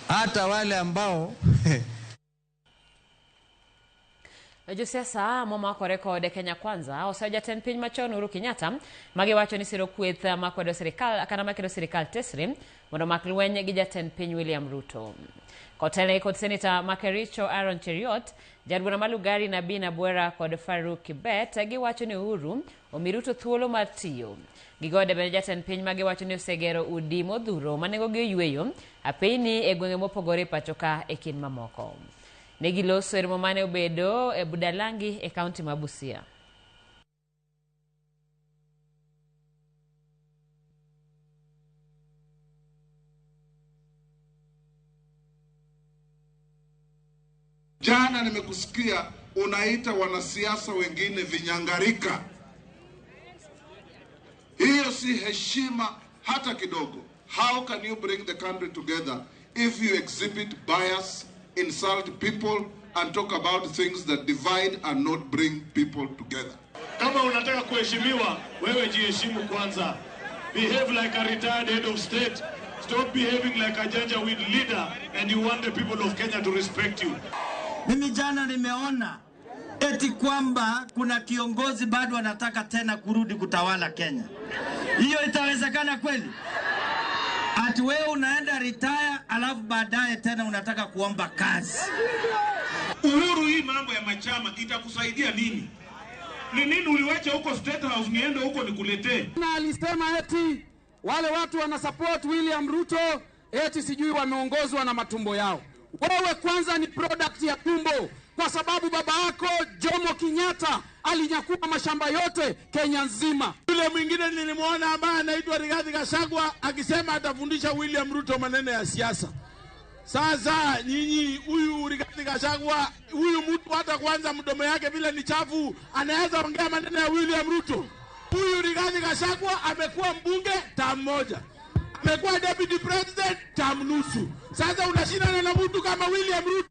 Hata wale ambao Josiasa momakore kod Kenya Kwanza oseyo jatend piny machon Uhuru Kenyatta magiwacho ni siro kweth makwedo sirikal kata makedo sirikal tesre mondo omak lweny gi jatend piny William Ruto. Kotelnegi kod seneta ma Kericho Aaron Cheruiyot, jaod bura ma Lugari Nabii Nabwera kod Farouk Kibet giwacho ni Uhuru omi Ruto thuolo mar tiyo. Gigoyo debe ne jatend piny ma giwacho ni osegero udi modhuro ma nengogi oyweyo apeyni e gwenge mopogore e pachoka e kind mamoko. Ne giloso e romo mane obedo e Budalangi e kaunti ma Busia. Jana nimekusikia unaita wanasiasa wengine vinyangarika. Hiyo si heshima hata kidogo. How can you bring the country together if you exhibit bias, insult people and talk about things that divide and not bring people together? Kama unataka kuheshimiwa, wewe jiheshimu kwanza. Behave like a retired head of state. Stop behaving like a Janjaweed leader and you want the people of Kenya to respect you. Mimi jana nimeona eti kwamba kuna kiongozi bado anataka tena kurudi kutawala Kenya. Hiyo itawezekana kweli? Ati wewe unaenda retire alafu baadaye tena unataka kuomba kazi. Uhuru, hii mambo ya machama itakusaidia nini? Ni nini uliwacha huko State House niende huko nikuletee? Na alisema eti wale watu wana support William Ruto eti sijui wameongozwa na matumbo yao. Wewe kwanza ni product ya tumbo, kwa sababu baba yako Jomo Kenyatta alinyakua mashamba yote Kenya nzima. Yule mwingine nilimwona ambaye anaitwa Rigathi Gachagua akisema atafundisha William Ruto maneno ya siasa. Sasa nyinyi, huyu Rigathi Gachagua, huyu mtu hata kwanza mdomo yake vile ni chafu, anaweza ongea maneno ya William Ruto? Huyu Rigathi Gachagua amekuwa mbunge term moja, amekuwa deputy president term nusu. Sasa unashindana na mtu kama William Ruto?